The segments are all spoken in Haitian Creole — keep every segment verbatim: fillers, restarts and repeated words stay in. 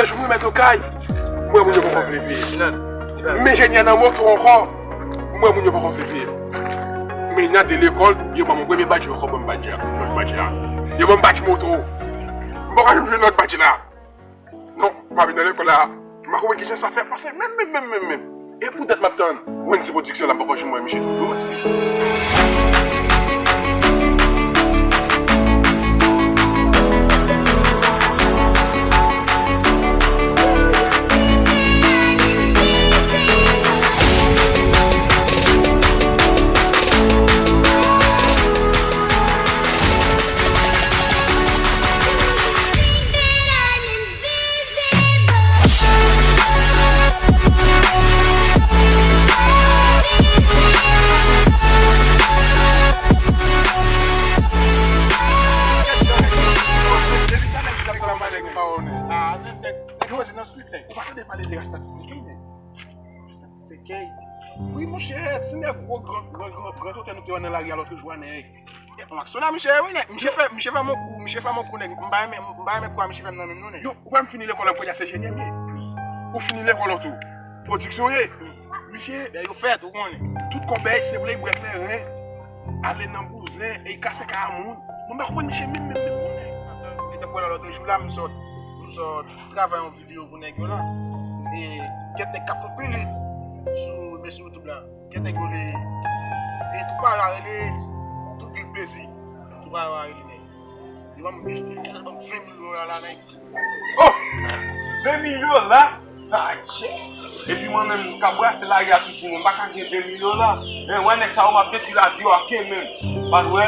Jou m remèt okay, m wè moun yo poko vle peye. Men jenyè nan moto ankò, m wè moun yo poko vle peye. Men nan de lekòl, yo ban mwen premye badj, yo poko ban m badj la. Lòt badj la. Yo ban m badj moto. M poko janm jwenn lòt badj la. Non, m ap vin nan lekòl la. M pa konprann kijan sa fè pase menm, menm, menm, menm, menm. E poutèt m ap tann Wendy Production la, m poko janm wè misye. Yo, mèsi. Ou pa tande pale de Rasta T C K, nèg? Rasta T C K. Wi, monchè, ti nèg gwo, gran, gran, gran, gran, gran, nou te wè nan lari a lòt jou a, nèg. E, on aksyon nan misye, wi, nèg. Misye fè, misye fè m on kou, misye fè m on kou, nèg. M pa renmen, m pa renmen kou a misye fè m nan men nou, nèg. Yo, ou pa fini lekòl an premyè, se jenyè m ye. Ou fini lekòl an tou. Pwodiksyon ye. Misye, bè yo fèt, ou konnen. Tout kòbèy, se vle bwè kleren. Ale nan bouzen, e kase kay a moun. Mwen pa konprann misye menm, menm, menm, non, nèg. E tankou lòt jou la, m sot, m sot travay yon videyo pou nèg yo la. E kèk nèg k ap fè pilit sou, men sou YouTube la. Kèk nèg yo le, e tou pa yo a rele, tout viv plezi. Tou pa yo a rele nèg. Yo ban m, yo ban m ven mil dola la, nèg. Oh! Ven mil dola? Adje! Epi mwen menm, m ka brase lari a toujou, mwen pa ka gen ven mil dola. Men wè nèg sa yo, m ap detwi lavi yo a kenmenm. Bat wè,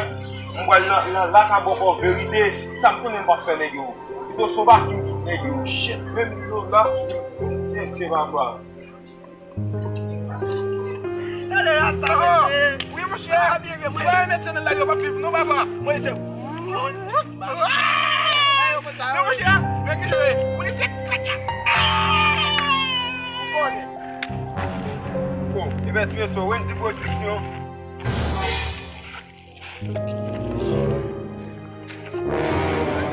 m pral nan, nan laka bòkò verite, sa m konnen m p ap fè nèg yo. Pito sonba tou nèg yo. Shit, ven mil dola. Mesye papa. Gade rasta, mesye. Wi, monchè. Sa byen vre, mwen. Si pa remèt se nan lari, yo p ap viv, non, papa. Mwen, se. Non, monchè, men ki jwe. Mwen, se. Ou konnen. Bon, ebyen, ti mesye, Wendy Production.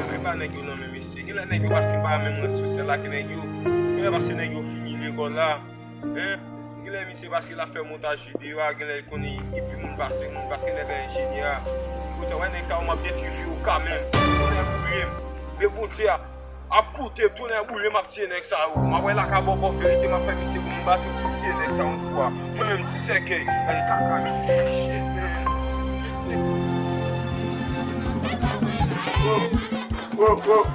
Mwen pa nèg yo non, men mesye. Genlè nèg yo paske m pa menm resous la ke nèg yo. Genlè paske nèg yo fini lekòl la. Hein? Genlè misye paske l ap fè montaj videyo a, genlè l konnen epi moun pase moun, paske nèg la enjenyè a. Konsa, wè nèg sa yo, m ap detwi vi yo kanmenm. Tonnè boule m. Men Bondye a ap koute m, tonnè boule m, ap tiye nèg sa yo. M ap wè laka bòkò verite, m ap fè misye pou m ba tout tiye nèg sa yo yon kou a. Mwen menm ti sèkèy, gade kaka misye. Shit, man. Oh, oh.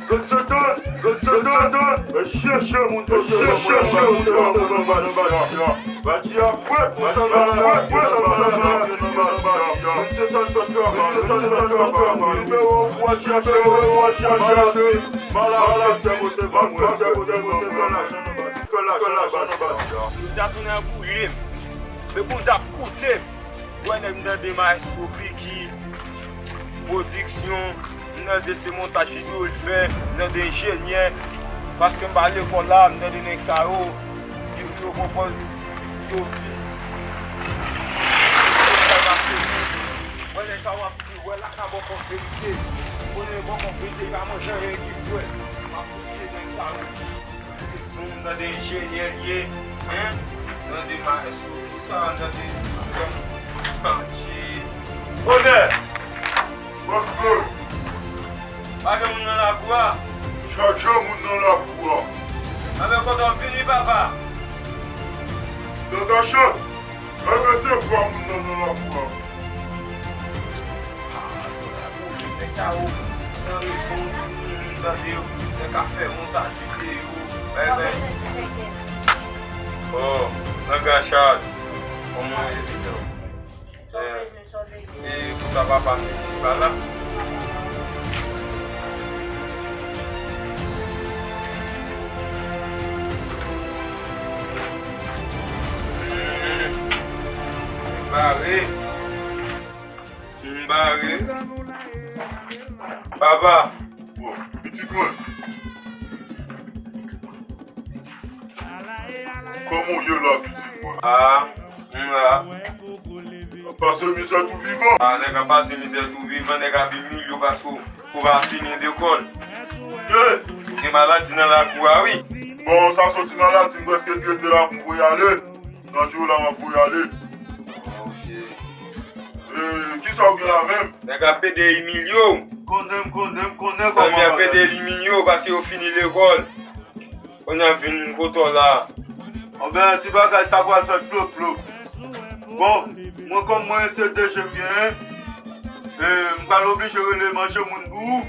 Gad Satan, gad Satan, al chèche moun, al chèche moun, al chèche moun, al chèche moun. Bati a fwèt, bati a fwèt, bati a fwèt. Gad Satan, Satan, gad Satan, Satan. Nimewo pou al chèche, nimewo pou al chèche. Malad, malad, kote, malad, kote, kote, malad. Fè lajan nan bati a. Sa tonnè boule m. Men Bondye ap koute m. Wè nèg m tande maestro Biggy Production, m tande se montaj videyo l fè, m tande enjenyè, paske m pa lekòl la, m tande nèg sa yo, yo, yo pran pòz, yo vin. Wè nèg sa yo ap di, wè laka bòkò verite, konnen bòkò verite pa manje anyen ki frèt, m ap koute nèg sa yo. Moun nan de enjenyè l ye, hein? Nan de maestro, tout sa, nan de, Adje. Bonè! Bonè! Pa gen moun nan lakou a? Chak jan moun nan lakou a. Anben kote w ap vini, papa? Nan kachèt. Al resevwa moun nan nan lakou a. Nèg sa yo, san rezon, tande yo, nèg ka fè montaj videyo, bay sa. Oh, nan gachad. Kòman e, Vito? E, e, pou sa pa pase, pa la. Bare. M bare. Papa. Bon, pitit mwen. Kòman w ye la, pitit mwen? Ah, m la. W ap pase mizè tou vivan. Ah, nèg ap pase mizè tou vivan, nèg ap viv milyon paske w pa fini lekòl. Ye! Gen maladi nan lakou a, wi. Bon, sa se yon ti maladi, m prèske trete la pou m voye ale. Nan jou la, m ap voye ale. Ok. E, kisa w gen la menm? Nèg ap pede imilye w. Konnen m, konnen m, konnen kòman bagay. Zanmi ap pede imilye w, paske yo fini lekòl. Kounye a vin kote w la. Anben, ti bagay sa pral fèt plop, plop. Bon, mwen kòm mwen se DG m genyen, e, m pral oblije rele manje moun pou ou,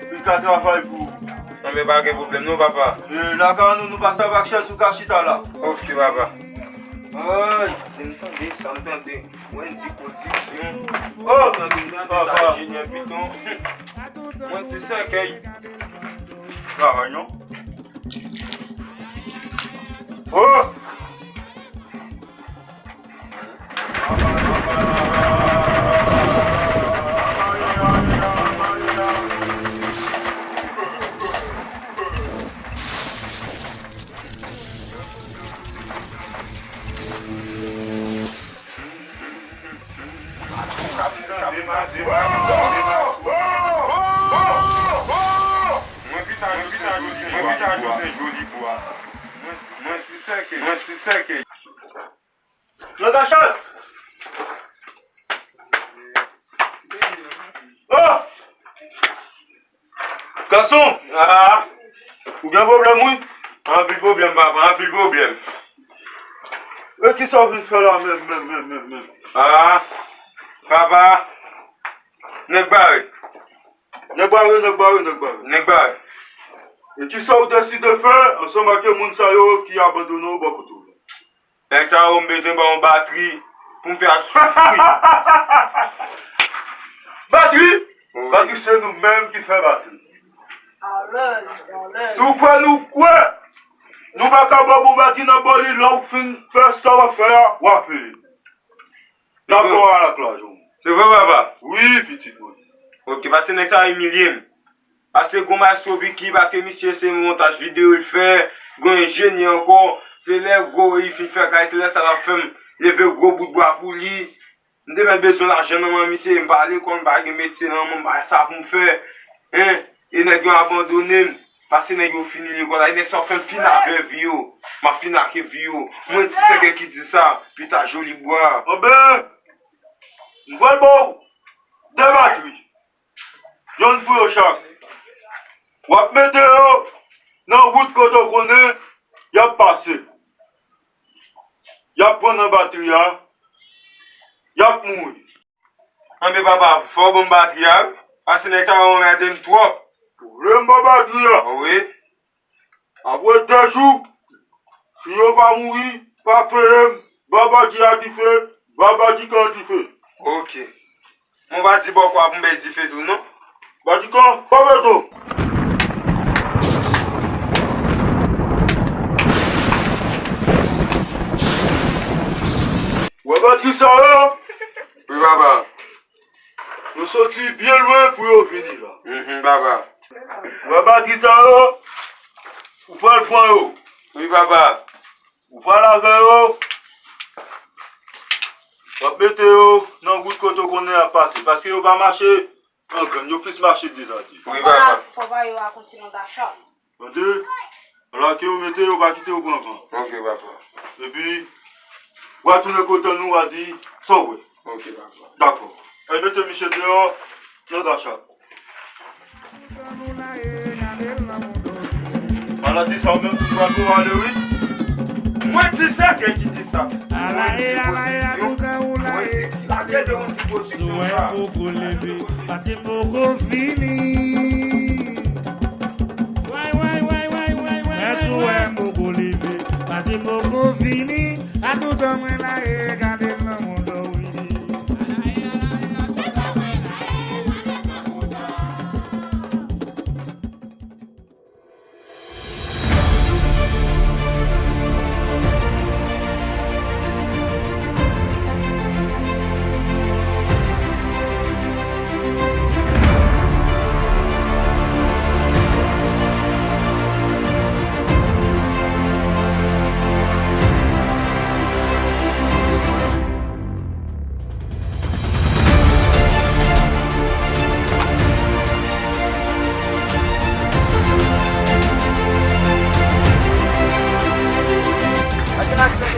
li ka travay pou ou. Anben, pa gen pwoblèm non, papa. E, lakay nou, nou pa sèvi ak chèz ou ka chita la. Ok, papa. Ay, m tande sa, m tande. Wendy Production. Oh, tande, tande sa, papa. Enjenyè Piton. Wendy Sèkèy. Travay non. Oh! Mwen pita Jose, mwen pita Jose Jolibwa. Mwen ti sèke, mwen ti sèke. Nan kachòt! Oh! Gason! Ah! Ou gen pwoblèm, wi? Anpil pwoblèm, papa, anpil pwoblèm. E kisa w vin fè la menm, menm, menm, menm, menm? Ah! Papa! Nèg bare. Nèg bare, nèg bare, nèg bare. Nèg bare. E kisa w deside fè ansanm ak moun sa yo ki abandone w bò kote w la? Nèg sa yo, m bezwen ba yon batri pou m fè al soufri. Batri? Wi. Batri se nou menm ki fè batri. Alèz, alèz. Si w kwè nou kwè, nou pa ka ba w bon batri, n ap ba w li lè w fin fè sa w ap fè a, w ap peye. N ap ba w al ak lajan w. Se vre, papa? Wi, pitit mwen. Ok, paske nèg sa yo imilye m. Paske gon maestro Vicky, paske misye se montaj videyo l fè, gon enjenyè ankò, se lè gwo li fin fè kay, se lè sa l ap fè m leve gwo bout bwa pou li. M te mèt bezwen lajan nan men misye, m pa lekòl, m pa gen metye nan men m, m pa sa pou m fè. Hein? E nèg yo abandone m, paske nèg yo fini lekòl la, e nèg sa yo fè m fini avè vi yo, m ap fini ak vi yo. Mwen ti sèke ki di sa, pita Jolibwa. Anben, m pral ba w de batri. Yonn pou yo chak. W ap mete yo nan wout kote w konnen y ap pase. Y ap pran nan batri a, y ap mouri. Anben papa, fò w ban m batri a, wi. Paske nèg sa yo anmède m twòp. Ou vle m ba w batri a? Wi. Apre de jou, si yo pa mouri, pa peye m, ba Badji a dife, ba Badji Kan dife. Ok. Mwen pa di bòkò a pou m bay dife tou, non. Badji Kan, pa beto. Wè batri sa yo? Wi, papa. Yo soti byen lwen pou yo vini la. Mhm, papa. Wè batri sa yo, ou pral pran yo. Wi, papa. Ou pral avè yo. W ap mete yo nan wout kote w konnen y ap pase. Paske yo pa mache an grenn, yo plis mache dezòde. Wi, papa. Fò ba yo a kontinye gachòt. Tande? Ala ke yo mete yo, pa kite yo pran van. Ok, papa. Epi, w a tounen kote nou, w a di sa w wè. Ok, papa. Dakò. Al mete misye deyò, nan gachòt. Maladi sa w menm, ou pral pou ale, wi. Mwen di sa, gen ki di sa. Alaye, alaye, atouka ou laye. Mwen di ki lage de yon ti pwodiksyon sa. Paske m poko fini. Way, way, way, way, way, way. Mwen sou wè m poko leve. Paske m poko fini. A toutan mwen la e gade l nan moto wi.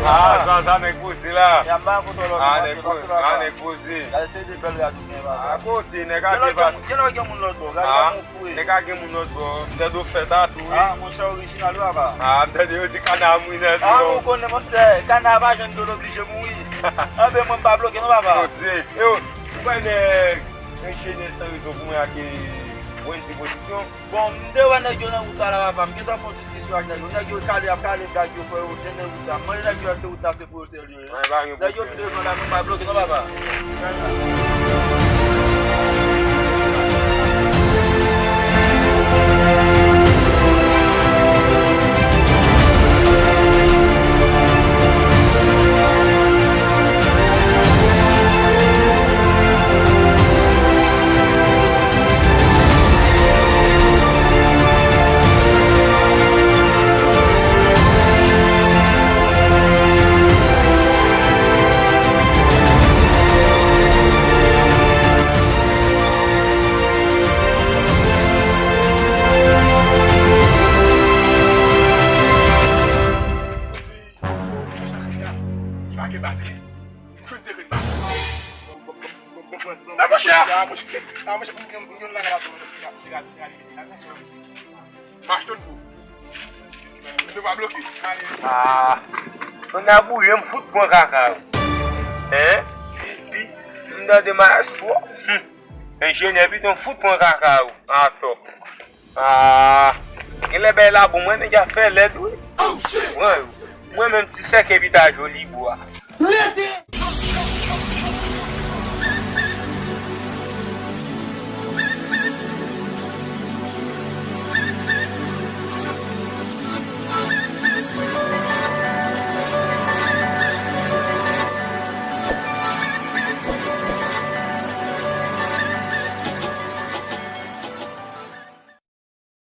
Ah, Zaza, nèg poze la. Y ap ba kote lòt. Ah, nèg poze, ah, nèg poze. Gade se de bèl rad ou gen, papa. Ah, kote, nèg a gen lòt gen moun lòt bò. Gade moun fou. Nèg a gen moun lòt bò. M tande w fè tatou, wi. Ah, monchè, orijinal, wi, papa. Ah, m tande yo di kana a mouri nan dlo. Ah, ou konnen, monchè, kana a pa jwenn dlo, l oblije mouri. Anben, mwen, m pa bloke, non, papa. Poze. Yo, ou wè nèg enjenyè san rezon pou mwen ak, eh, Wendy Production? Bon, m te wè nèg yo nan wout la, la, papa. M gentan fè yon diskisyon ak nèg yo. Nèg yo kale, y ap kale blag yo, frè yo, te nan wout la. M mande nèg yo èske wout la se pou yo sèl yo ye. Nèg yo vin devan la, nou pa bloke, non, papa. Mwen pa bloke. Ah, on a bouye, m fout pran kaka yo. Hein? Epi, m tande maestro. Hmm. Enjenyè, pito, m fout pran kaka yo. Atò. Ah, genlè bay la bon, mwen nèg a fè lèd, wi. Mwen, mwen menm ti sèk epi ta joli bwa.